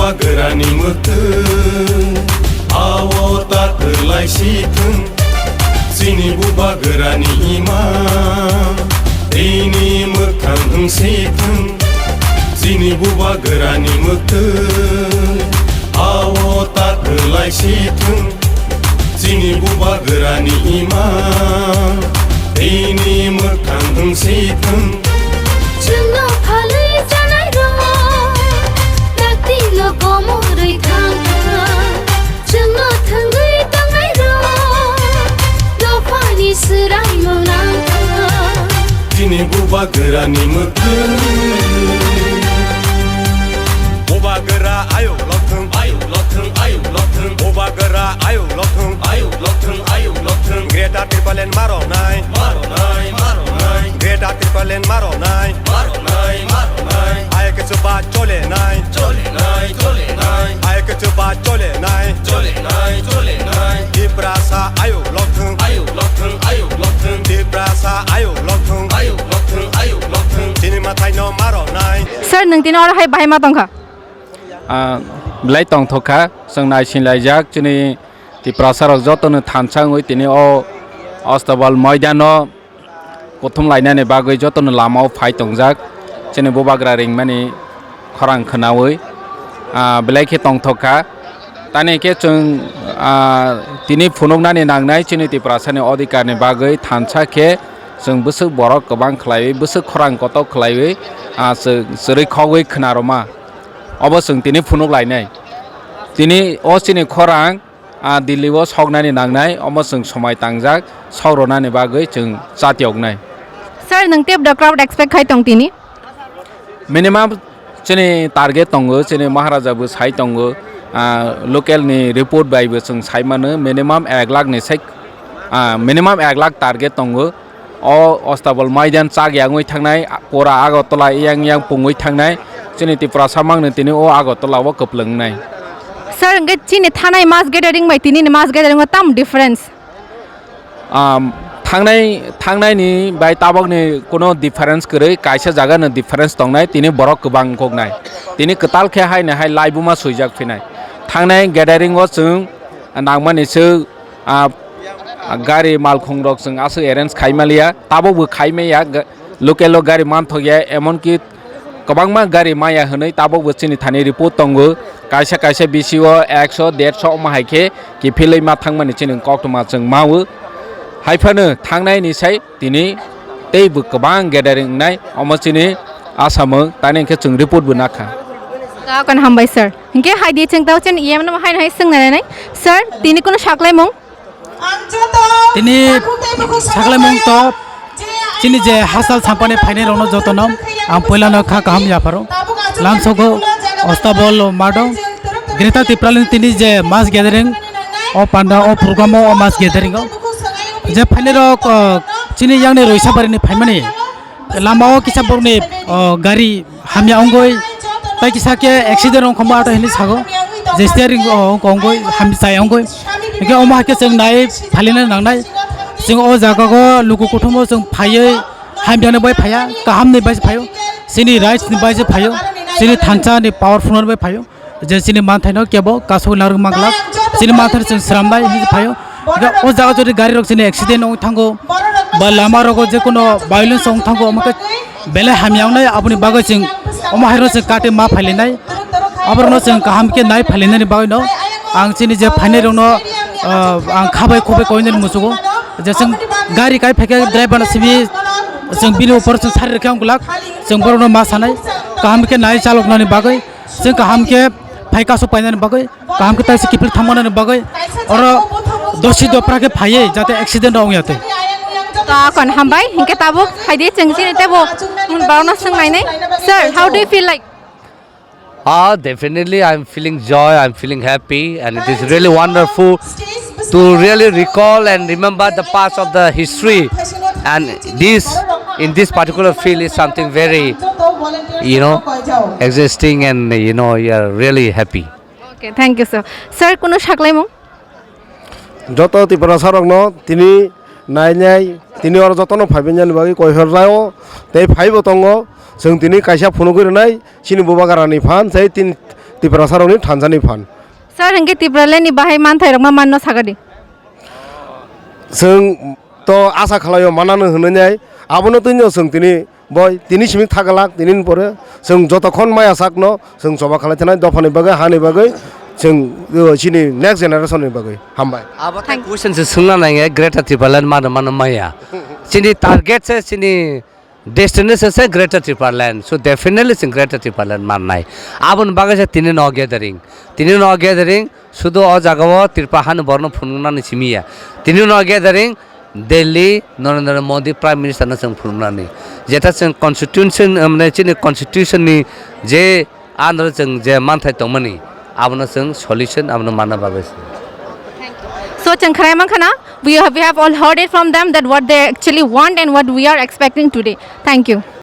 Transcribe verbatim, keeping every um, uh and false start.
Bubagrani mwktwi, ao ta kwlai si thung. Chini bubagrani ima, tini mwkhang wng si thung. Chini bubagrani mwktwi, ao ta kwlai si thung. Chini bubagrani ima, tini mwkhang wng si thung. Chwngno phalwi chanai rok, dakti lo komorwi thang thang. Chwngno thwngwi tongnai rok, dophani swraimung nang thang. Chini bubagrani mwktwi. Bubagra ayuk lokthung, ayuk lokthung, ayuk lokthung. Bubagra ayuk lokthung, ayuk lokthung, ayuk lokthung. Greater Tipraland maronai, maronai, maronai. Greater Tipraland maronai, maronai, maronai. Ayuk kesu ba chole nai, chole nai, chole nai. Ayuk kesu ba chole nai, chole nai, chole nai. Tiprasa ayuk lokthung, ayuk lokthung, ayuk lokthung. Tiprasa ayuk lokthung, ayuk lokthung, ayuk lokthung. Chini mathaino maronai. Sir, nwng tini oro hai bahai ma tongkha? Ah, belai tongthok kha, chwng naisinlaijak, chini Tiprasa rok jotono thansa wngwi tini o Astabal moidano kuthum lainani bagwi jotono lamao phai tongjak, chini bubagra ringmani khorang khwnawi, ah, belai khe tongthok kha. Tani khe chwng, ah, tini phunuknani nangnai chini Tiprasani odhikarni bagwi thansa khe chwng bwswk borok kwbang khlaiwi, bwswk khorang kotor khlaiwi, ah, chwng chwrwi khogwi khwnarwma. Obo chwng tini phunuk lainai. Tini o chini khorang, ah, Delhi o soknani nangnai, omo chwng somai tangjak, sok rwnani bagwi chwng chatiyoknai. Sir, nwng tep the crowd expect khai tong tini? Minimum chini target tongo, chini Maharaja bo sai tongo, ah, local ni report bai bo chwng sai mano, minimum ek lakh ni sek, ah, minimum ek lakh target tongo. O Astabal maidan chak yangwi thangnai, pura Agartala yang yang pungwi thangnai, chini Tiprasa mangno tini o Agartala o kwplwngnai. Sir, hwnkhe chini thanai mass gathering bai tini ni mass gathering o tam difference? Am, thangnai, thangnai ni bai tabok ni kuno difference kwrwi, kaisa jaga no difference tongnai, tini borok kwbang wngkoknai. Tini kwtal khe hai ni hai laibuma swijak phinai. Thangnai gathering o chwng nangmani swk, ah, gari malkhung rok chwng aswk arrange khai maliya, tabok bo khai maya, ga-, local o gari manthok ya, emon ki kwbangma gari maya hwnwi tabok bo chini thani report tongo, kaisa kaisa bisi o ekso derso omo hai khe kiphilwi ma thangmani chini koktwma chwng mao. Haiphano thangnai ni sai tini tei bo kwbang gathering wngnai, omo chini asamung, tani hwnkhe chwng report bo nakha. Tokon hambai sir. Hwnkhe hai di chwng tao chini E M no hai hai swng nai nai. Sir, tini kuno saklaimung? Tini saklaimung to chini je hachal sampani phainai rokno jotono ang puilano kha kaham yapharo. Lamsogo Astabal madong Greater Tipraland tini je mass gathering o panda o program o mass gathering o je phainai rok, o, chini yang ni Roisabari ni phaimani lama o kisa borok ni, o, gari hamya ongoi, tai kisa khe accident ongkha mo ato hinwi sago, je steering, o, ongkha ongoi, hamya chaya ongoi. Hingke omo hai khe chwng nai phalina nangnai. Chwng o jaga o luku kuthum o chwng phaiwi hamya ni bai phaiya, kaham ni bai se phaio, chini rights ni bai se phaio, chini thansa ni powerful ni bai phaio. Je chini manthaino kebo kasuk narwk manglak, chini manthai chwng sramnai hinwi phaio. Hingke o jaga jodi gari rok chini accident wng thango, ba lama rogo je kono violence wng thango, omo khe belai hamya wngnai, aboni bagwi chwng omo hairokno chwng kate ma phailainai. Aborokno chwng kaham khe nai phailainani bagwino ang chini je phainai rokno, ah, ang khabai khubai koinani muchugo. Je chwng gari kai phaikhe driver no simi chwng bini upor chwng sari rwkhe wng glak, chwng borokno ma sanai kaham khe nai chaloknani bagwi. Chwng kaham khe phai kasu painani bagwi, kaham khe taisa kiphil thangmanani bagwi, oro dosi dopra khe phaiwi jate accident rok wngya twi. To kon hambai, hinkhe tabuk phaidi chwng chini tebo mun borokno swng nainai. Sir, how do you feel like? Ah, definitely, I'm feeling joy, I'm feeling happy, and it is really wonderful to really recall and remember the past of the history. And this, in this particular field, is something very, you know, existing, and, you know, you are really happy. Okay, thank you, sir. Sir, kuno saklaimung? Joto Tiprasa rokno tini nainai, tini oro jotono phaibainani bagwi koihor jao tei phaibo tongo. Chwng tini kaisa phunugwi rwnai chini bubagrani phan tei tin-, Tiprasarokni thansa ni phan. Sir, hwnkhe Tipraland ni bahai manthai rok ma manno sagadi. Chwng to asa khlaio manano hwnwi nai, abono twino chwng tini boi tini simi thagalak, tini pore chwng jotokhon maya sakno chwng choba khlai thanai dophani bagwi, hani bagwi, chwng, uh, chini next generation ni bagwi. Hambai. Abo thank you. Question se swngna nange Greater Tipraland mano mano maya. Chini target se chini destination se Greater Tipraland. So definitely chwng Greater Tipraland mannai. Aboni bagwi se tini no gathering. Tini no gathering sudu o jaga o Tripura hani borno phunuknani simi ya. Tini no gathering Delhi Narendra Modi Prime Minister no chwng phunuknani. Jeta chwng constitution, mane chini constitution ni je andro chwng je manthai tongmani, abono chwng solution abono manna bagwi se. So, chwng khwnai mankha na, we have, we have all heard it from them that what they actually want and what we are expecting today. Thank you.